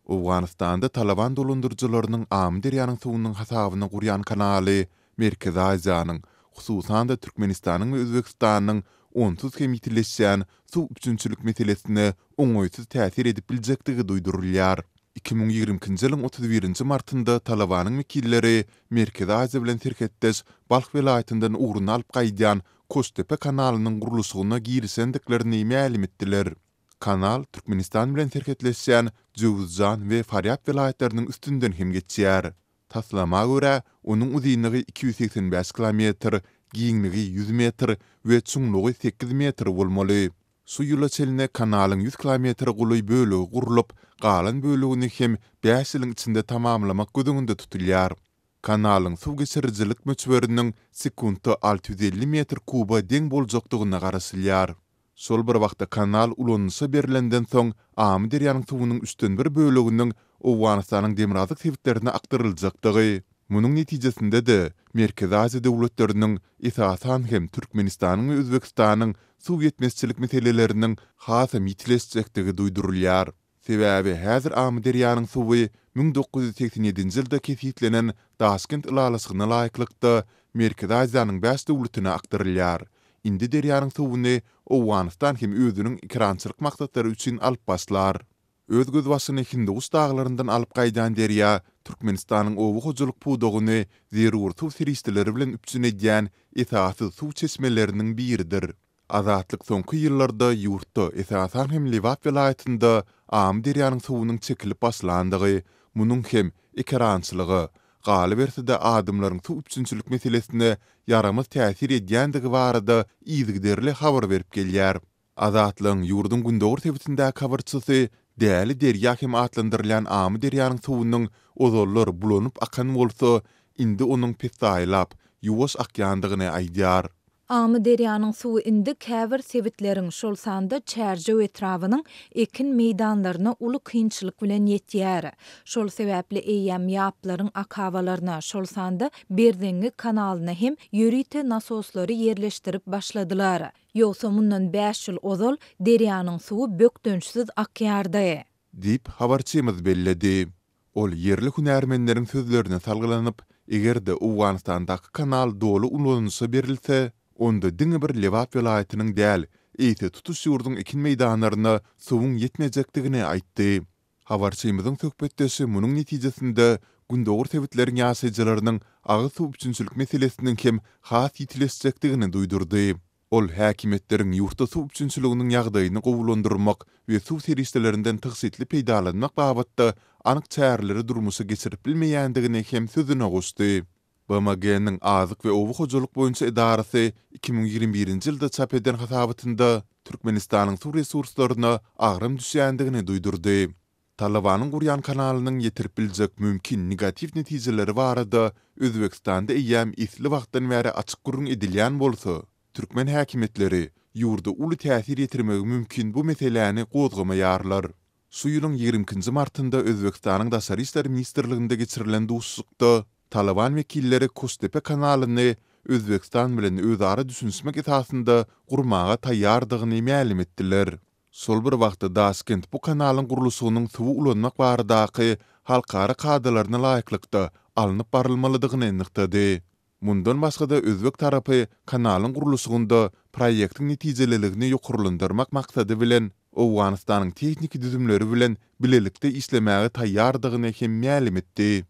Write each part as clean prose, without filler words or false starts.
Owganystanda Talaban dolandyryjylarynyň Amyderýanyň suwunyň hasabyna gurýan kanaly Merkezi Aziýanyň, hususan-da Türkmenistanyň we Özbegistanyň onsuz hem ýitileşýän suw üpjünçilik meselesine oňaýsyz täsir edip biljekdigi duýdurylýar. 2022-nji ýylyň 31-nji martynda Talabanyň wekilleri Merkezi Aziýa bilen serhetdeş Balh welaýatyndan ugruny alyp gaýdýan Koştepe kanalynyň gurluşygyna girişendiklerini mälim etdiler. Kanal Türkmenistan bilen serhetleşýän Jöwüzjan we Farýap welaýatlarynyň üstünden hem geçýär. Taslama görä, onuň uzynlygy 285 kilometr, giňligi 100 metr we çuňlugy 8 metr bolmaly. Şu ýyla çenli kanalyň 100 kilometre golaý bölegi gurlup, galan bölegini hem bäş ýylyň içinde tamamlamak göz öňünde tutulýar. Kanalyň suw geçirijilik möçberiniň sekuntda 650 metr kuba deň boljakdygyna garaşylýar. Şol bir wagtda kanal ulanylyşa berlenden soň Amyderýanyň suwunyň üçden bir böleginiň Owganystanyň demirgazyk sebitlerine akdyryljakdygy, munuň netijesinde-de Merkezi Aziýa döwletleriniň, esasan hem Türkmenistanyň we Özbegistanyň suw ýetmezçilik meseleleriniň hasam ýitileşjekdigi duýdurylýar. Sebäbi häzir Amyderýanyň suwy 1987-nji ýylda kesgitlenen Daşkent ylalaşygyna laýyklykda Merkezi Aziýanyň bäş döwletine akdyrylýar. Indi derýanyň suwuny Owganystan hem özüniň ekerançylyk maksatlary üçin alyp başlar. Öz gözbaşyny Hindiguş daglaryndan alyp gaýdýan derýa Türkmenistanyň oba hojalyk pudagyny zerur suw serişdeleri bilen üpjün edýän esasy suw çeşmeleriniň biridir. Azatlyk soňky ýyllarda ýurtda, esasan hem Lebap welaýatynda Amyderýanyň suwunyň çekilip başlandygy, munuň hem ekerançylyga, galyberse-de adamlaryň suw üpjünçilik meselesine ýaramaz täsir edýändigi barada yzygiderli habar berip gelýär. Azatlygyň ýurduň gündogar sebitindäki habarçysy Däli derýa hem atlandyrylýan Amyderýanyň suwunyň ozallar bulanyp akan bolsa, indi onuň pessaýlap, ýuwaş akýandygyny aýdýar. Amyderýanyň suwy indi käbir sebitleriň, şol sanda Çärjew etrabynyň ekin meýdanlaryna uly kynçylyk bilen ýetýär. Şol sebäpli eýýäm ýaplaryň akabalaryna, şol sanda Berzeňňi kanalyna hem ýörite nasoslary ýerleşdirip başladylar. Ýogsa mundan bäş ýyl ozal derýanyň suwy bökdençsiz akýardy. Diýip, habarçymyz belledi. Ol ýerli hünärmenleriň sözlerine salgylanyp, eger-de Owganystandaky kanal doly ulanylyşa berilse, onda diňe bir Lebap welaýatynyň däl, eýse tutuş ýurduň ekin meýdanlaryna suwuň ýetmejekdigini aýtdy. Habarçymyzyň söhbetdeşi munuň netijesinde gündogar sebitleriň ýaşaýjylarynyň agyz suw üpjünçilik meselesiniň hem has ýitileşjekdigini duýdurdy. Ol häkimiýetleriň ýurtda suw üpjünçiliginiň ýagdaýyny gowulandyrmak we suw serişdelerinden tygşytly peýdalanmak babatda anyk çäreleri durmuşa geçirip bilmeýändigini hem sözüne goşdy. BMG-niň Azyk we oba hojalyk boýunça edarasy 2021-nji ýylda çap eden hasabatynda Türkmenistanyň suw resurslaryna agram düşýändigini duýdurdy. Talabanyň gurýan kanalynyň ýetirip biljek mümkin negatiw netijeleri barada Özbegistanda eýýäm esli wagtdan bäri açyk gürrüň edilýän bolsa, türkmen häkimiýetleri ýurda uly täsir ýetirmegi mümkin bu meseläni gozgamaýarlar. Şu ýylyň 22-nji martynda Özbegistanyň Daşary işler ministrliginde geçirilen duşuşykda Talaban wekilleri Koştepe kanalyny Özbegistan bilen özara düşünişmek esasynda gurmaga taýýardygyny mälim etdiler. Şol bir wagtda Daşkent bu kanalyň gurluşygynyň suwy ulanmak baradaky halkara kadalaryna laýyklykda alnyp barylmalydygyny nygtady. Mundan başga-da özbek tarapy kanalyň gurluşygynda proýektiň netijeliligini ýokarlandyrmak maksady bilen Owganystanyň tehniki düzümleri bilen bilelikde işlemäge taýýardygyny hem mälim etdi.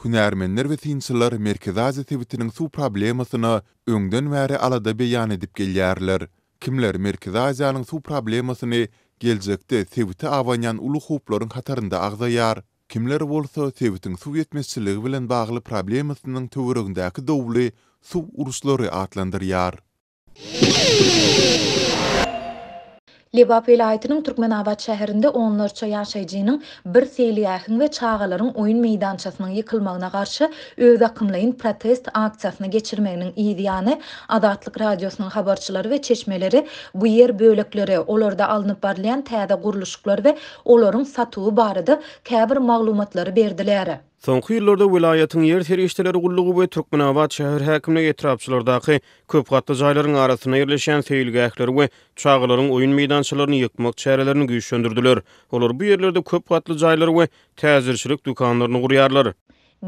Hünärmenler we synçylar Merkezi Aziýa sebitiniň suw problemasyna öňden bäri alada beýan edip gelýärler. Kimler Merkezi Aziýanyň suw problemasyny geljekde sebite abanýan uly howplaryň hatarynda agzaýar, kimler bolsa sebitiň suw ýetmezçiligi bilen bagly problemasynyň töweregindäki dowly suw uruşlary atlandyrýar. Lebap welaýatynyň Türkmenabat şäherinde onlarça ýaşaýjynyň bir seýilgähiň we çagalaryň oýun meýdançasynyň ýykylmagyna garşy özakymlaýyn protest aksiýasyny geçirmeginiň yz ýany, Azatlyk Radiosynyň habarçylary we çeşmeleri bu ýer bölekleri, olarda alnyp barylýan täze gurluşyklar we olaryň satuwy barada käbir maglumatlary berdiler. Soňky ýyllarda welaýatyň ýer serişdeleri gullugy we Türkmenabat şäher häkimligi etrapçalardaky köp gatly jaýlaryň arasynda ýerleşýän seýilgähleri we çagalaryň oýun meýdançalaryny ýykmak çärelerini güýçlendirdiler. Olar bu ýerlerde köp gatly jaýlary we täjirçilik dükanlaryny gurýarlar.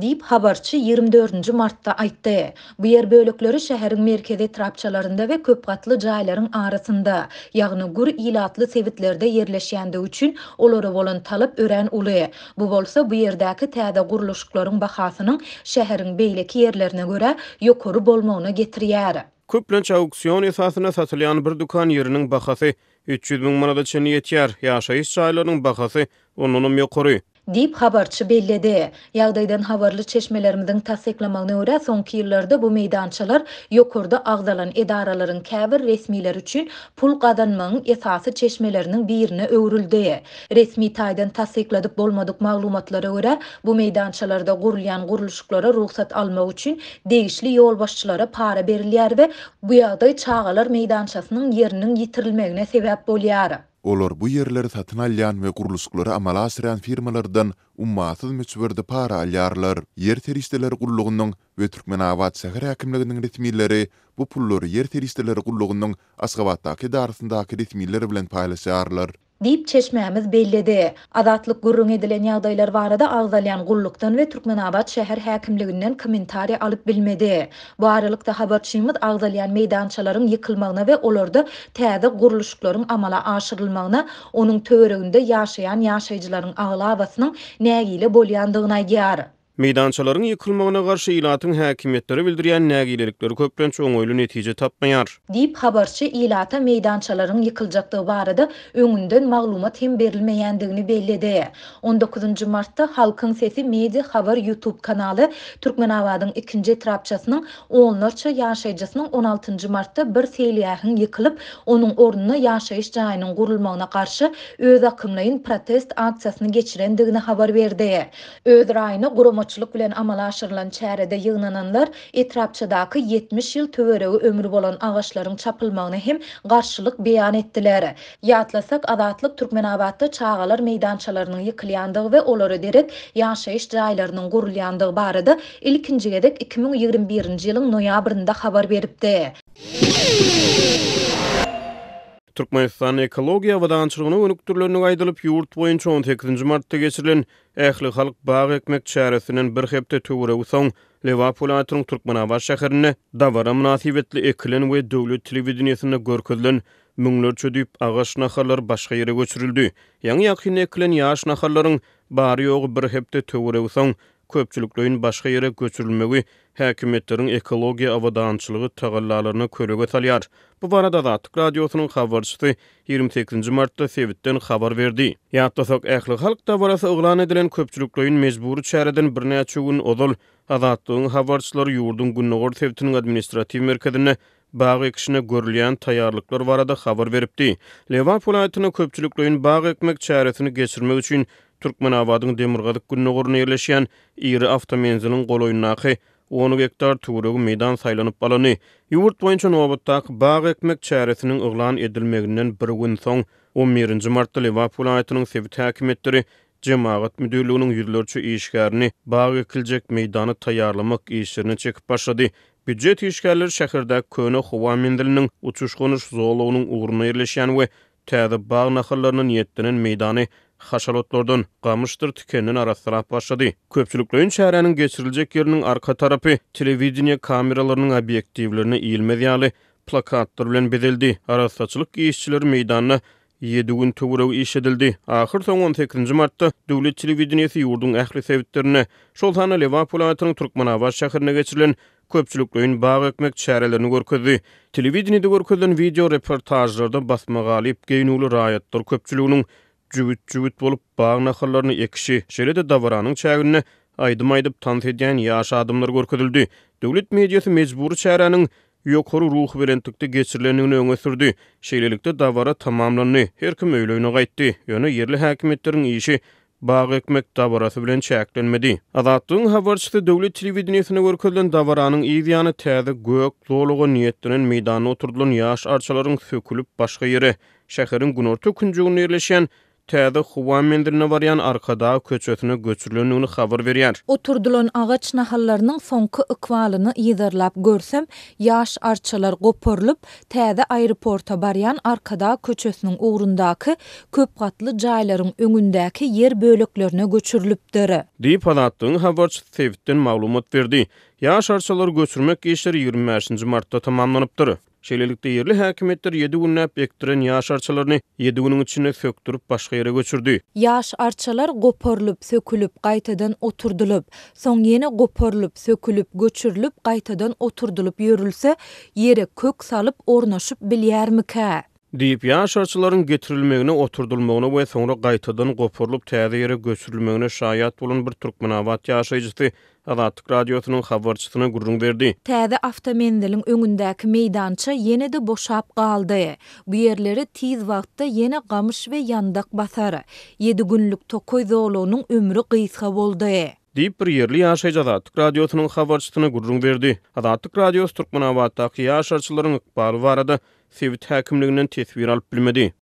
Diýip, habarçy 24 nji martda aýtdy. Bu ýer bölekleri şäheriň merkezi etrapçalarynda we köp gatly jaýlaryň arasynda, ýagny gür ilatly sebitlerde ýerleşýändigi üçin olara bolan talap örän uly. Bu bolsa bu ýerdäki täze gurluşyklaryň bahasynyň şäheriň beýleki ýerlerine görä ýokary bolmagyna getirýär. Köplenç auksion esasynda satylýan bir dükan ýeriniň bahasy 300 müň manada çenli ýetýär, ýaşaýyş jaýlarynyň bahasy ondanam ýokary. Diýip, habarçy belledi. Ýagdaýdan habarly çeşmelerimiziň tassyklamagyna görä, soňky ýyllarda bu meýdançalar ýokarda agzalan edaralaryň käbir resmileri üçin pul gazanmagyň esasy çeşmeleriniň birine öwrüldi. Resmi taýdan tassykladyp bolmadyk maglumatlara görä, bu meýdançalarda gurulýan gurluşyklara rugsat almak üçin degişli ýolbaşçylara para berilýär we bu ýagdaý çagalar meýdançasynyň ýeriniň ýitirilmegine sebäp bolýar. Olar bu ýerleri satyn alýan we gurluşyklary amala aşyrýan firmalardan ummasyz möçberde para alýarlar. Ýer serişdeleri gullugynyň we Türkmenabat şäher häkimliginiň resmileri bu pullary Ýer serişdeleri gullugynyň Aşgabatdaky edarasyndaky resmiler bilen paýlaşýarlar. Diýip, çeşmämiz belledi. Azatlyk gürrüň edilen ýagdaýlar barada agzalýan gullukdan we Türkmenabat şäher häkimliginden kommentariý alyp bilmedi. Bu aralykda, habarçymyz agzalýan meýdançalaryň ýykylmagyna we olarda täze gurluşyklaryň amala aşyrylmagyna onuň töwereginde ýaşaýan ýaşaýjylaryň aglabasynyň nägile bolýandygyny aýdýar. Meýdançalaryň ýykylmagyna garşy ilatyň häkimiýetlere bildirýän nägilelikleri köplenç oňaýly netije tapmaýar. Diýip, habarçy ilata meýdançalaryň ýykyljakdygy barada öňünden maglumat hem berilmeýändigini belledi. On dokuzynjy martda Halkyň sesi media habar YouTube kanaly Türkmenabadyň ikinji etrapçasynyň onlarça ýaşaýjysynyň on altynjy martda bir seýilgähiň ýykylyp, onuň ornuna ýaşaýyş jaýynyň gurulmagyna garşy özakymlaýyn protest aksiýasyny geçirendigini habar berdi. Öz raýyna guramaçylyk bilen amala aşyrylan çärede ýygnananlar etrapçadaky 70 ýyl töweregi ömri bolan agaçlaryň çapylmagyna hem garşylyk beýan etdiler. Ýatlasak, Azatlyk Türkmenabatda çagalar meýdançalarynyň ýykylýandygy we olara derek ýaşaýyş jaýlarynyň gurulýandygy barada ilkinji gezek 2021-nji ýylyň noýabrynda habar beripdi. Türkmenistanda ekologiýa abadançylygyna gönükdirilendigi aýdylyp, ýurt boýunça on sekizinji martda geçirilen ählihalk bag ekmek çäresinden bir hepde töweregi soň, Lebap welaýatynyň Türkmenabat şäherinde dabara mynasybetli ekilen we döwlet telewideniýesinde görkezilen müňlerçe düýp agaç nahallary başga ýere göçürildi. Ýaňy-ýakynda ekilen ýaş nahallaryň bary-ýogy bir hepde töweregi soň köpçülikleýin başga ýere göçürilmegi häkimiýetleriň ekologiýa abadançylygy tagallalaryna kölege salýar. Bu barada Azatlyk Radiosynyň habarçysy 28 nji martda sebitden habar berdi. Ýatlasak, ählihalk dabarasy yglan edilen köpçülikleýin mejbury çäreden birnäçe gün ozal Azatlygyň habarçylary ýurduň gündogar sebitiniň administratiw merkezinde bag ekişine görülýän taýýarlyklar barada habar beripdi. Lebap welaýatynda köpçülikleýin bag ekmek çäresini geçirmek üçin Türkmenabadyň demirgazyk-gündogarynda ýerleşýän iri awtomenziliň golaýyndaky on gektar töweregi meýdan saýlanyp alyndy. Ýurt boýunça nobatdaky bag ekmek çäresiniň yglan edilmeginden bir gün soň, on birinji martda Lebap welaýatynyň sebit häkimiýetleri Jemagat müdirliginiň ýüzlerçe işgärini bag ekiljek meýdany taýýarlamak işlerine çekip başlady. Býujet işgärleri şäherdäki köne howa menziliniň uçuş-gonuş zolagynyň ugrunda ýerleşýän we täze bag nahallaryna niýetlenen meýdany haşal otlardan, gamyşdyr tikenden arassalap başlady. Köpçülikleýin çäräniň geçiriljek ýeriniň arka tarapy telewideniýe kameralarynyň obýektiwlerine ilmez ýaly plakatlar bilen bezeldi. Arassaçylyk işçileri meýdanda Ýedi gün töweregi işledildi. Ahyrsoňy on sekizinji martda döwlet telewideniýesi ýurduň ähli sebitlerinde, şol sanda Lebap welaýatynyň Türkmenabat şäherinde geçirilen köpçülikleýin bag ekmek çärelerini görkezdi. Telewideniýede görkezilen wideo reportažlarda basmagalyp geýnüwli raýatlar köpçüliginiň jübüt-jübüt bolup bag nahallaryny ekişi, şeýle-de dabaranyň çäginde aýdym aýdyp tans edýän ýaş adamlar görkezildi. Döwlet mediasy mejbury çäräniň ýokary ruhubelentlikde geçirilendigini öňe sürdi. Şeýlelikde, dabara tamamlandy, her kim öýlerine gaýtdy. Ýöne ýerli häkimiýetleriň işi bag ekmek dabarasy bilen çäklenmedi. Azatlygyň habarçysy döwlet telewideniýesinde görkezilen dabaranyň yz ýany täze gök zolaga niýetlenen meýdanda oturdylan ýaş arçalaryň sökülip başga ýere, şäheriň günorta künjeginde ýerleşýän. Täze howa menziline barýan Arkadag köçesine göçürilendigini habar berýär. Oturdylan agaç nahallarynyň soňky ykbalyny yzarlap görsem, ýaş arçalar goparylyp, täze aeroporta barýan Arkadag köçesiniň ugrundaky köp gatly jaýlaryň öňündäki ýer böleklerine göçürilipdir. Diýip, Azatlygyň habarçysy sebitden maglumat berdi. Ýaş arçalary göçürmek işleri 25-nji martda tamamlanypdyr. Şeýlelikde, ýerli häkimiýetler ýedi günläp ekdiren ýaş arçalaryny ýedi günüň içinde sökdürip, başga ýere göçürdi. Ýaş arçalar goparylyp, sökülip, gaýtadan oturdylyp, soň ýene goparylyp, sökülip, göçürilip, gaýtadan oturdylyp ýörülse, ýere kök salyp ornaşyp bilýärmikä? Diýip, ýaş arçalaryň getirilmegine, oturdylmagyna we soňra gaýtadan goparylyp täze ýere göçürilmegine şaýat bolan bir türkmenabat ýaşaýjysy Azatlyk Radiosynyň habarçysyna gürrüň berdi. Täze awtomenziliň öňündäki meýdança ýene-de boşap galdy. Bu ýerleri tiz wagtda ýene gamyş we ýandak basar. Ýedi günlük tokaý zolagynyň ömri gysga boldy. Diýip, bir ýerli ýaşaýjy Azatlyk Radiosynyň habarçysyna gürrüň berdi. Azatlyk Radiosy Türkmenabatdaky ýaş arçylaryň ykbaly barada sebit häkimliginden teswir alyp bilmedi.